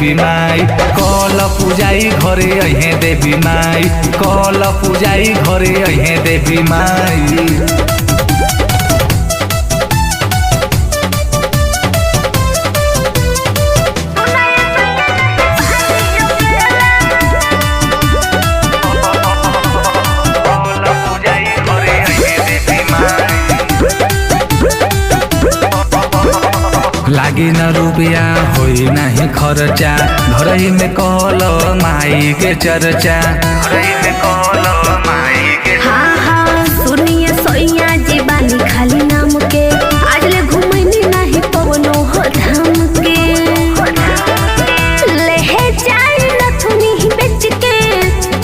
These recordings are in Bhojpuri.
देवी माई, कल पूजाई घरे अहे देवी माई, कल पूजाई घरे अहे देवी माई। कल पूजाई घरे अहे देवी माई। लागी न रुपया होई नाही खर्चा, घरही में कहल माई के चर्चा, घरही में कहल माई के। हाँ हाँ सुनिए सोइया जी बानी खाली नाम के, आज ले घुमैनी नाही पवनो हो धाम के। लेहे जाई नथुनी बेच के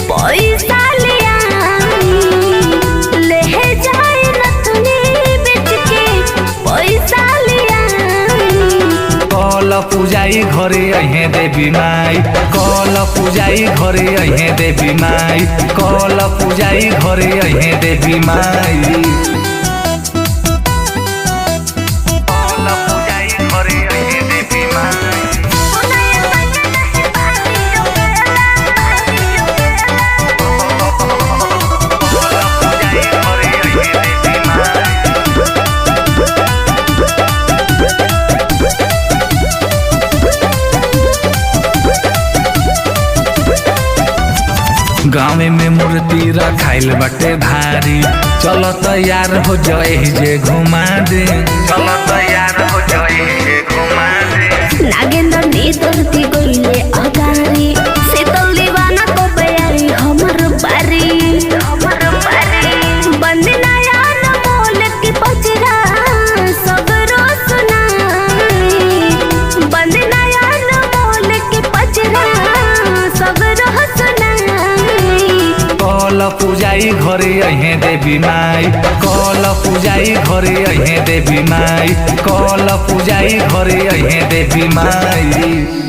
पैसा ले आई, लेहे जाई नथुनी बेच के पैसा ले आई। कल पूजाई घरे अहे देवी माई, कल पूजाई घरे अहे देवी माई, कल पूजाई घरे अहे देवी माई। कल पूजाई घरे अहे देवी माई। कल पूजाई घरे अहे देवी माई। गाँव में मूर्ति रखाइल बटे भारी, चलो तैयार हो जाए जे घुमा दे, चलो तैयार हो जाए जे घुमा दे। नागेंद्र निदर्दी गइले अगारी, शीतल दीवाना को बयारी हमर बारी, हमर बारी। बंद नया न मोल की पचरा सगरो सुनाई, बंद नया न मोल की पचरा सगरो सुनाई। कल पूजाई घरे अहे देवी माई, कल पूजाई घरे अहे देवी माई, कल पूजाई घरे अहे देवी माई।